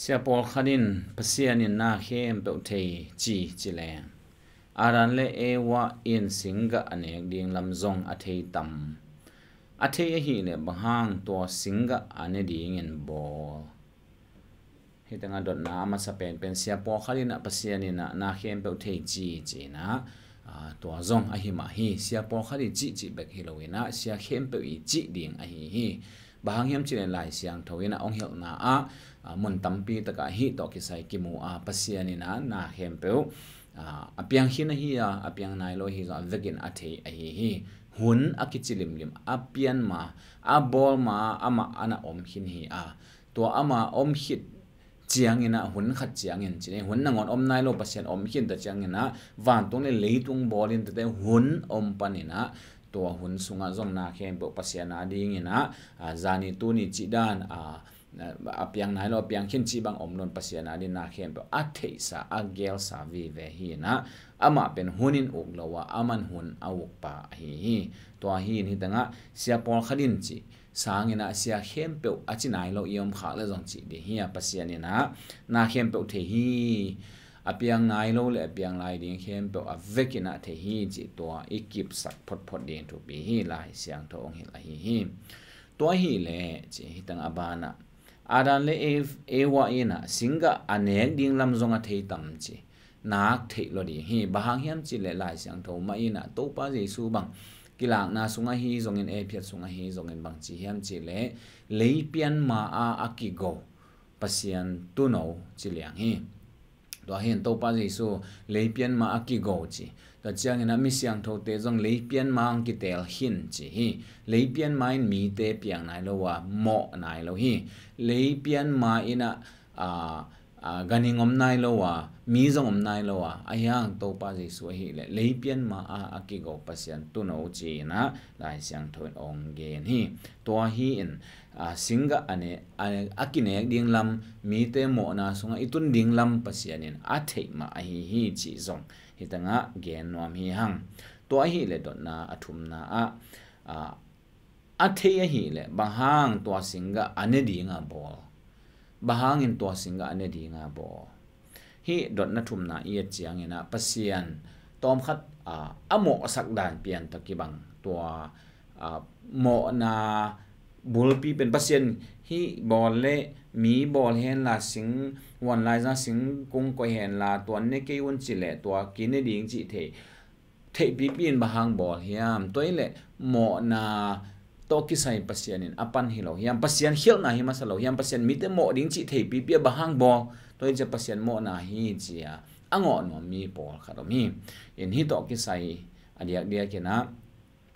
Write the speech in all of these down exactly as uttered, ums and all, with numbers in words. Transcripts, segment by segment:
Sia pawlkhat in Pasian in na khempeuh thei ci ci leng, Adam le Eva in singgah a nek ding lam zong a thei tam? A thei ahih leh bang hang tua singgah a ne dingin bawl? Hih tengah dotna a masa penpen, sia pawlkhat in ah Pasian in ah na khempeuh thei ci ci-in ah, aa, tua zong ahi mah hi. Sia pawlkhat i cih cih bek hi lo-in ah sia khempeuh i cih ding ahi hi. Bang hang hiam cih leh Lai Siangtho in ah hong hilhna ah, aa, mun tampi takah hih tawh kisai kimu a, Pasian in ah na khempeuh, aa, a piang khin ahi a, a piang nai lo ahi zong a vekin a thei ahi hi. Hun a kici limlim, a pian ma, a bawl ma, amah a na om khin hi a, tua ama om khit ciangin ah, hun khat ciangin, ci ni, hun nangawn om nai lo, Pasian om khin ta ciangin ah, vantung le leitung bawl in tete hun om panin ah, tua hun sungah zong na khempeuh Pasian a dingin ah, aa, zani tuni cih dan, aa, a piang nai lo, a piang khin cih bang om lo-in Pasian a dingin na khempeuh a theihsa, a gelsa vive hi-in ah, amah pen hun in uk lo a, aman hun a ukpa ahi hi. Tua hi-in hih tengah sia pawlkhat in cih sangin ah sia khempeuh a ci nai lo i om khak leh zong cih ding hi a, Pasian in ah na khempeuh thei hi. A piang nai lo le a piang lai ding khempeuh a vekin ah thei hi cih tua i kipsak photphot ding thupi hi. Lai Siangtho hong hilh ahi hi. Tua ahih leh ci, hih tengah a banah Adam le Ev-, Eva in ah singgah a nek ding lam zong a thei tam ci, nak theih lo ding hi. Bang hang hiam cih leh Lai Siangtho mah in ah Topa Jesu bang kilakna sungah hi zongin, ei phiat sungah hi zongin bang ci hiam cih leh, lei pian ma a a kigo Pasian tuuno ci liang hi. Tua hi-in Topa Jesu lei pian ma a kigo ci. Tua ciangin ah mi siangthote zong lei pian ma hong kiteel khin ci hi. Lei pian ma in mite piang nai lo a, mawh nai lo hi. Lei pian ma in ah, aa, aa, ganhing om nai lo a, mi zong om nai lo a, ahi hang Topa Jesu ahih leh lei pian ma a a kigo Pasian tuuno ci-in ah Lai Siangtho in hong gen hi. Tua hi-in, aa, singgah a ne, a, a kinek ding lam, mite mawhna sungah i tun ding lam Pasian in a theih mah ahi hi cih zong hih tengah gen nuam hi hang. Tua ahih leh dotna a thumna ah, aa, a thei ahih leh bang hang tua singgah a ne ding a bawl? Bang hangin tua singgah a ne ding a bawl? Hih dotna thumna i et ciangin ah Pasian tawmkhat, aa, a mawhsak dan pian tawh kibang, tua, aa, mawhna bulpi pen Pasian hih bawl le, mi bawl henla, sing, huan laizang singkung koih henla, tua ne kei un ci leh tua kine ding cih thei, theihpipi in bang hang bawl hiam? Tua ahih leh mawhna tawh kisai Pasian in a pan hi lo hiam? Pasian khialhna hi masa lo hiam? Pasian mite mawh ding cih theihpipi a bang hang bawl? Tua hi ciah Pasian mawhna hi ci-a a ngawh nuam mi pawlkhat om hi. In hih tawh kisai a diakdiak in ah,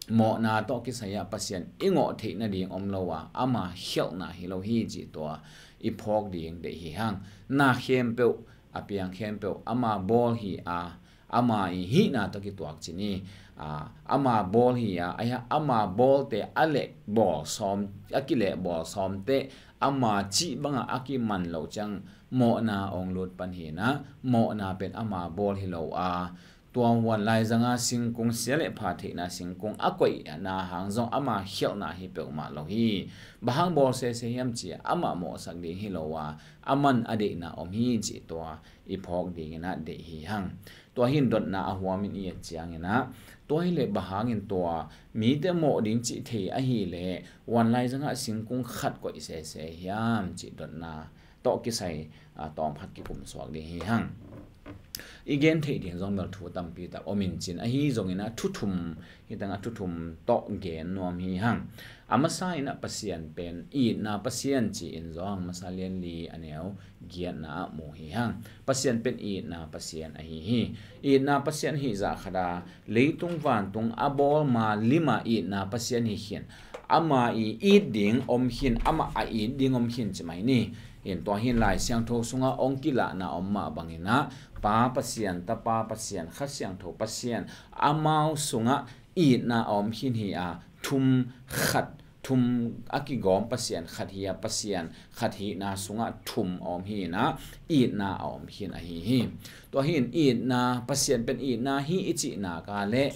mawhna tawh kisai ah Pasian i ngawh theih nading om lo a, ama khialhna hi lo hi cih tua i phawk ding deih hi hang. Na khempeuh, a piang khempeuh ama bawl hi a, ama i hihna tawh kituak ci ni. Aa, ama bawl hi a, ahi a, ama bawlte a leh bawl sawm, a kileh bawl sawmte ama cih bangah a kiman loh ciang mawhna hong lut pan hi-in ah, mawhna pen ama bawl hi lo a, tua huan laizanga singkung, sia le pha theihna singkung a koihna hang zong ama khialhna hi peuhmah lo hi. Bang hang bawl sese hiam ci-a amah mawhsak ding hi lo a, aman a deihna om hi cih tua i phawk dingin ah deih hi hang. Tua hi-in dotna a huamin i et ciangin ah, tua hi leh bang hangin tua mite mawh ding cih thei ahih leh huan laizangah singkung khat koih sese hiam cih dotna tawh kisai, aa, tawmkhat kikum suak ding hi hang. I gen theih ding zong bel thu tampi tak om in cin, ahi zongin ah thu thum, hih tengah thu thum tawh gen nuam hi hang. A masa in ah Pasian pen itna Pasian ci-in Johan masa lian li a neu giatna ah mu hi hang. Pasian pen itna Pasian ahi hi. Itna Pasian ahih zah khat a, leitung vantung a bawl ma lim a itna Pasian hi khin. Ama i it ding om khin, amah a it ding om khin ci mai ni. In tua hi-in Lai Siangtho sungah hong kilahna om mah bangin ah, Pa Pasian, Tapa Pasian, Kha Siangtho Pasian, amau sungah itna a om khin hi a, thum khat, thum a kigawm Pasian khat hi a, Pasian khat hihna sungah thum a om hi-in ah, itna a om khin ahi hi. Tua hi-in itna, Pasian pen itna hi i cih nak leh,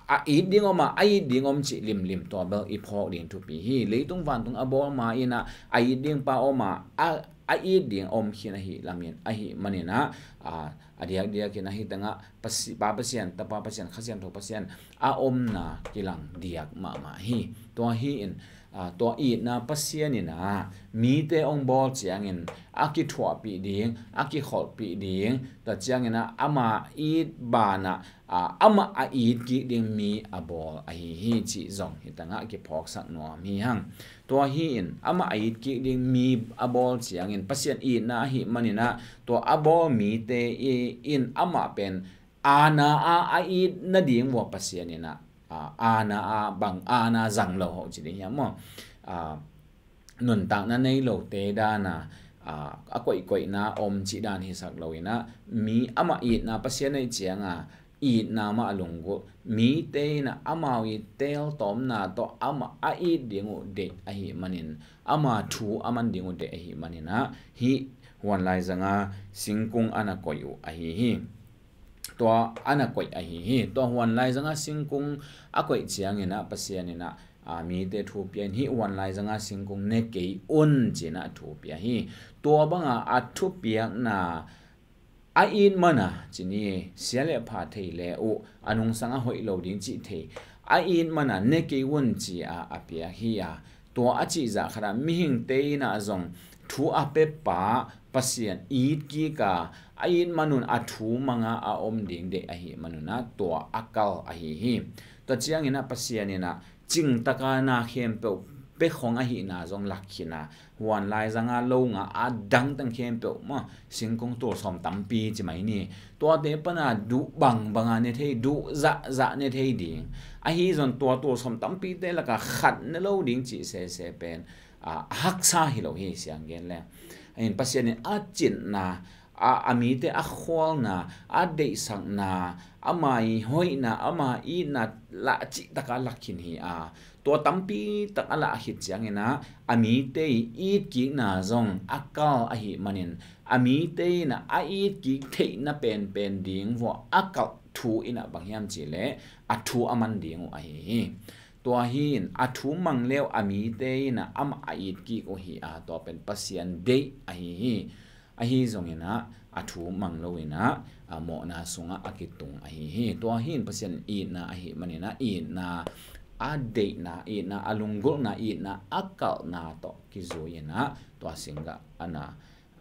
a it ding om a, a it ding om cih limlim tua bel i phawk ding thupi hi. Leitung vantung a bawl ma in ah, a it ding pa om a, a a it ding om khin ahi lamin, ahi maninah, a, a diakdiakin ahi tangah Pasi-, Pa Pasian, Tapa Pasian, Kha Siangtho Pasian a omna kilang diak mahmah hi. Tua hi in, a, tua itna Pasian inah mite ong bawl ciangin a kithuahpih ding, a kikholhpih ding, tua cianginah ama it banah, a, amah a it kik ding mi a bawl ahi hi cih zong hi tangah kiphawksak nuam hi hang. Tua hi in amah a it kik ding mi a bawl ciangin Pasian itna ahi maninah tua a bawl mite i-, in amah pen aana a a it nading vua Pasian inah, a, aana a bang aana zang lo ho ci ding hiam maw? A, nuntakna nei lote dana, a, a koihkoihna om cih dan hisak lo inah mi amah itna Pasian ahi cianga itna mah a lunggulh mite inah amau i teltawmna tawh amah a it ding uh deih ahi manin, ama thu a man ding uh deih ahi maninah hih huan laizanga singkung a na koih uh ahi hi. Tua a na koih ahi hi. Tua huan laizanga singkung a koih cianginah Pasian inah, a, mite thu pia in hih huan laizanga singkung ne kei un cinah thu pia hi. Tua banga a thupiakna a it mana ci ni, sia le pha thei le uh, a nungsang a hoih lo ding cih thei a it mana ne kei un ci a a piak hi a, tua a cihzah khatah mihingte inah zong thu a pepa Pasian it kika a it manun a thu manga a om ding deih ahi manunah tua a kal ahi hi. Tua cianginah Pasian inah cingtaka na khempeuh pekhong ahihna zong lakkhina, huan laizanga longa a dangteng khempeuh ma singkung tulsawm tampi ci mai ni. Tuate pana duh bangbanga ne thei, duh zahzah ne thei ding. Ahi zong tua tulsawm tampite laka khat ne lo ding cih sese pen, a, a haksa hi lo hi siang gen le. In Pasian in a cinna, a, a mite a khualna, a deihsakna, ama i hoihna, ama itna lah cihtaka lakhin hi a. Tua tampi tak a lah a khit cianginah a mite i itkikna zong a kal ahi manin a mite inah a itkik theihna penpen ding vua a kalh thu inah bang hiam cihleh a thu a man ding uh ahi hi. Tua hi in a thu mang leu a mite inah amah a itkik uh hi a, tua pen Pasian deih ahi hi. Ahi zonginah a thu mang lo inah a mawhna sungah a kitung ahi hi. Tua hi in Pasian itna ahi maninah itna a deihna, itna a lunggulhna, itna a kalhna tawh kizui inah tua singgah a na,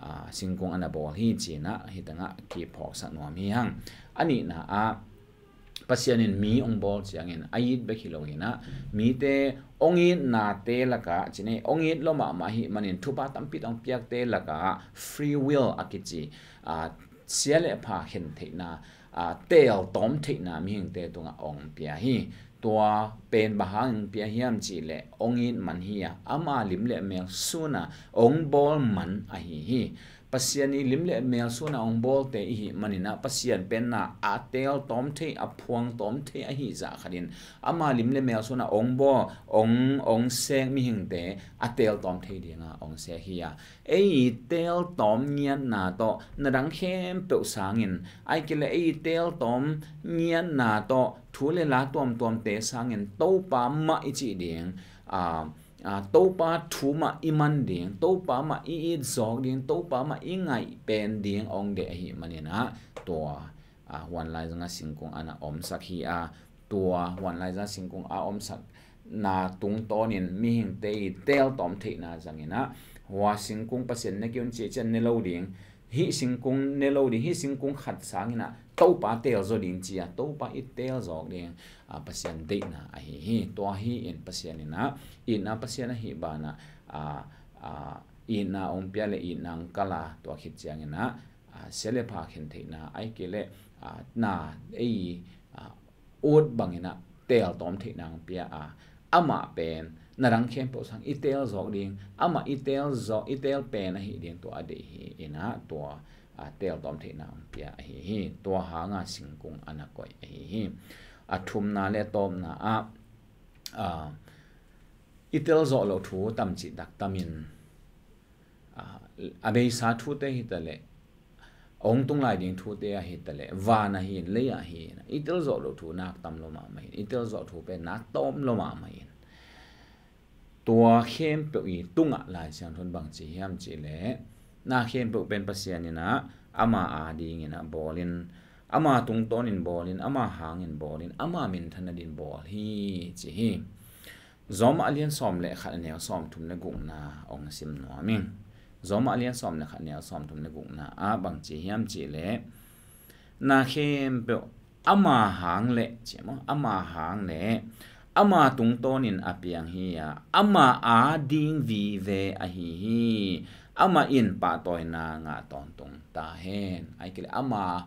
a, singkung a na bawl hi cinah hi tangah kiphawksak nuam hi hang. A nihna ah Pasian in mi ong bawl ciangin a it bek hi lo inah mite ong itnate lakah cine ong it lo mahmah hi manin thupha tampi tawh ong piakte lakah free will a kici, a, sia le pha khen theihna, a, tel tawm theihna mihingte tungah ong pia hi. Tua pen bang hang ong pia hiam cihleh ong it man hi a, ama lim le mel suna ong bawl man ahi hi. Pasian i lim le mel suna ong bawlte ihi maninah Pasian penna a tel tawm thei, a phuang tawm thei ahi zah khatin ama lim le mel suna ong bawl, ong, ong sek mihingte a tel tawm thei dinga ong sek hi a. Ei i tel tawm ngiatna tawh na dang khempeuh sangin, ai kile ei i tel tawm ngiatna tawh thu le la tuamtuamte sangin Topa mah i cih ding, a, a, Topa thu mah i man ding, Topa mah i it zawk ding, Topa mah i ngaih pen ding ong deih ahi maninah tua, a, huan laizanga singkung a na omsak hi a, tua huan laizanga singkung a omsak na tungtawnin mihingte i tel tawm theihna zanginah hua singkung Pasian ne kiun ciacian ne lo ding, hih singkung ne lo ding, hih singkung khat sanginah Topa tel zaw ding cia, Topa i tel zawk ding, a, Pasian deihna ahi hi. Tua hi in Pasian inah itna Pasian ahi banah, a, a, itna ong pia le itna ong kala tua khit cianginah, a, sia le pha khen theihna ai kile, a, na ei, a, ut banginah tel tawm theihna ong pia a, amah pen na dang khempeuh sang i tel zawk ding, amah i tel zawk, i tel pen ahi ding tua a deih hi inah tua, a, tel tawm theihna ong pia ahi hi. Tua hanga singkung a na koih ahi hi. A thumna le tawpna ah, a, i tel zawh loh thu tamcih taktamin, a, a beisa thute hitaleh, a hong tung lai ding thute ahitaleh, van ahi in, lei ahi in, i tel zawh loh thu nak tam lo mahmah in, i tel zawh thu pen nak tawm lo mahmah in. Tua khempeuh i tungah Lai Siangtho in bang ci hiam cihleh, Na khempeuh pen Pasian in ah ama adingin ah bawlin, ama tungtawnin bawlin, ama hangin bawlin, ama minthan nadingin bawl hi ci hi. Roma a lian sawm le khat, a neu sawmthum le gukna hong sim nuam ing. Roma a lian sawm le khat, a neu sawmthum le gukna ah bang ci hiam cih leh, na khempeuh ama hang le, ci maw, ama hang le ama tungtawnin a piang hi a, ama ading vive ahi hi. Amah in pahtawina ngah tawntung ta hen. Ahih kei leh ama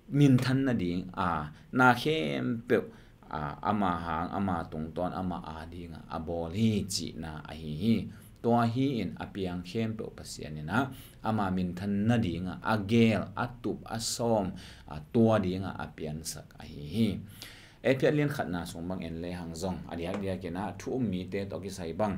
minthan nading a, na khempeuh a, ama hang, ama tungtawn, ama ading a, a bawl hi cihna ahi hi. Tua hi in a piang khempeuh Pasian in ah ama minthan nading a, a geel, a tup, a sawm, a, tua ding a, a piansak ahi hi. Efesa lian khatna sung bang en lehang zong, a diakdiakin ah thu um mite tawh kisai bang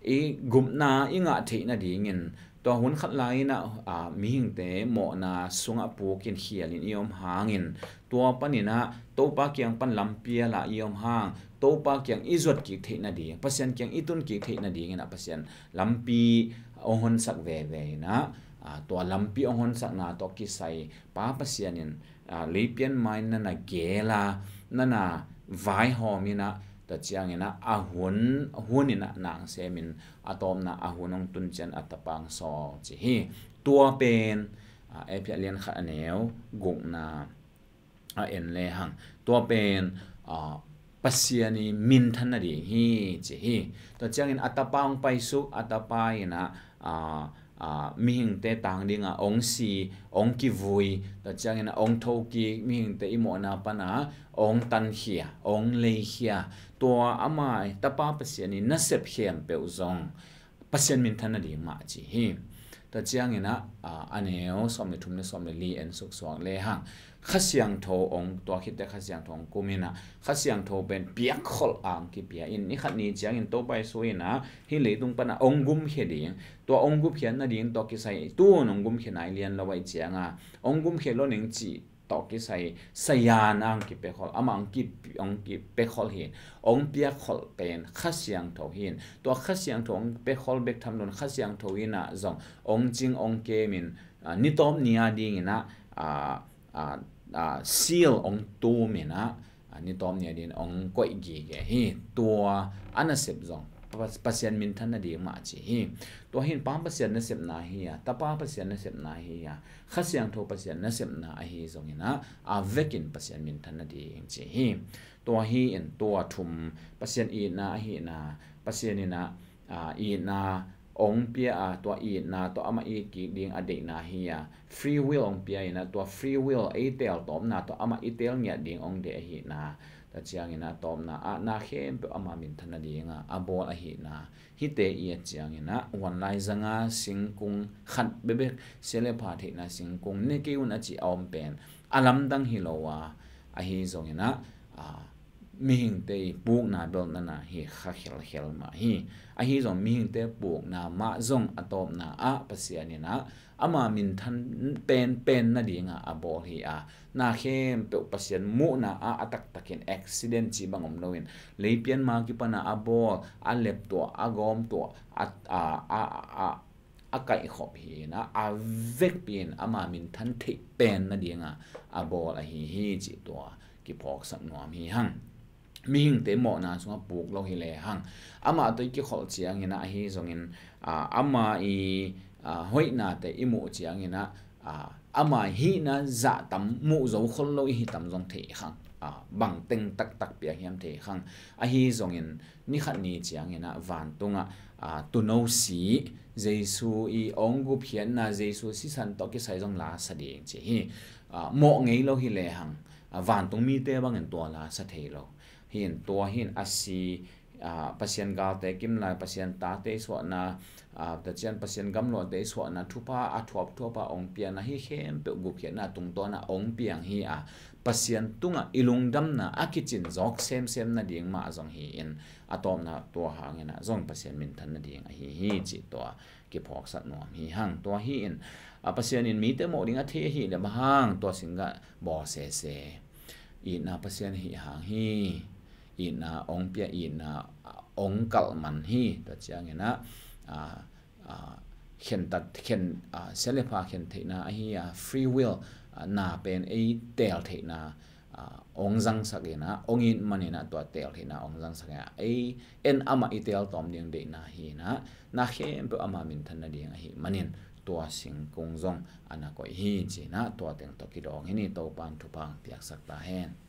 i gupna i ngah theih nadingin, tua hun khat lai-in ah, a, mihingte mawhna sungah pukin khialin i om hangin, tua panin ah Topa kiang pan lampi a la i om hang, Topa kiang i zuat kik theih nading, Pasian kiang i tun kik theih nadingin ah Pasian lampi hong honsak veve in ah, a, tua lampi hong honsakna tawh kisai Pa Pasian in, a, leipian mai na na geel a, na na vaihawm in ah, tua ciangin ah a hun, hun in ah nang semin, a tawpna a hun hong tun ciang a tapa hong sawl ci hi. Tua pen, a, Efesa lian khat, a neu gukna a en lehang, tua pen, a, Pasian i minthan nading hi ci hi. Tua ciangin a tapa hong paisuk, a tapa in ah, a, a, mihingte tang ding a hong si, hong kivui, tua ciangin ah hong thokik, mihingte i mawhna pan a hong tankhia, hong leikhia. Tua ama tapa Pasian i nasep khempeuh zong Pasian minthan nading mah ci hi. Tua ciangin ah, a, a neu sawm le thum le sawm le li en suksuak lehang, Kha Siangtho hong, tua khit teh Kha Siangtho hong kum in ah, Kha Siangtho pen piakkholh a hong kipia in, ni khat ni ciangin Topa Jesu in ah hih leitung pan a hong gumkhia ding, tua hong gupkhiat nading tawh kisai, tu-in hong gumkhia nai lian lo ahih ciang a, hong gumkhia lo ning cih tawh kisai sazian a hong kipiakhol, amah hong ki, hong kipiakhol hi in, hong piakhol pen Kha Siangtho hi in, tua Kha Siangtho hong piakhol bek tham lo-in Kha Siangtho in ah zong hong cing hong kem in, a, ni tawp ni a dingin ah, a, a, a, seal hong tum in ah, a, ni tawp ni a dingin hong koih gige hi. Tua a nasep zong Pa-, Pasian minthan nading mah ci hi. Tua hi in Pa Pasian nasepna hi a, Tapa Pasian nasepna hi a, Kha Siangtho Pasian nasepna ahi zongin ah, a vekin Pasian minthan nading ci hi. Tua hi in tua thum, Pasian itna ahihna, Pasian in ah, a, itna hong pia a, tua itna tawh amah it kik ding a deihna hi a, free will hong pia in ah, tua free will ei teel tawpna tawh amah i teel ngiat ding hong deih ahihna, tua ciangin ah tawpna ah na khempeuh ama minthan nading a, a bawl ahihna. Hihte i et ciangin ah, huan lai zanga singkung khat bekbek, sia le pha theihna singkung ne kei un a cih a om pen a lamdang hi lo a, ahi zongin ah, a, mihingte i pukna bel na na hi kha khelkhel mah hi. Ahi zong mihingte pukna mah zong a tawpna ah Pasian in ah ama minthan penpen nading a, a bawl hi a, na khempeuh Pasian muhna ah a taktakin accident cih bang om lo-in, leipian ma kipan a a bawl, a leptuah, a gawmtuah, a, a, a, a, a kaihkhop hi in ah, a vekpi in ama minthan theih pen nading a, a bawl ahi hi cih tua kiphawksak nuam hi hang. Mihingte mawhna sungah puk lo hi lehang, amah tawh i kikholh ciangin ah ahi zongin, a, ama i, a, hoihnate i muh ciangin ah, a, ama hihna zahtam muh zo khol lo i hitam zong thei khang, a, bang teng taktak piang hiam thei khang. Ahi zongin ni khat ni ciangin ah vantungah, a, tuuno si, Jesu i hong gupkhiatna, Jesu sisan tawh kisai zong la sa ding ci hi. A, mawh ngei lo hi lehang, a, vantung mite bangin tua la sa thei lo. Hi in tua hi in a si, a, Pasian galte kimlai, Pasian tate i suahna, a, tua ciang Pasian gamluahte i suahna, thupha a thuapthuap a hong piakna, hih khempeuh gupkhiatna tungtawn a hong piang hi a, Pasian tungah i lungdamna a kicin zawk semsem nading mah zong hi in, a tawpna tua hangin ah zong Pasian minthan nading ahi hi cih tua kiphawksak nuam hi hang. Tua hi in, a, Pasian in mite mawh ding a thei ahih leh bang hang, tua singgah bawl sese. Itna Pasian ahih hang hi. Itna hong pia, itna, a, hong kalh man hi. Tua ciangin ah, a, a, khentat, khen, ah, sia le pha khen theihna ahi a free will, ah, na pen ei teel theihna, ah, ong zangsak in ah, ong it man in ah tua teel theihna ong zangsak in ah, ei en amah i teel tawm ding deihna hi in ah, na khempeuh amah minthan nading ahih manin tua singkung zong a na koih hi ci in ah, tua teng tawh kidawng hi ni. Topa'n thupha piaksak ta hen.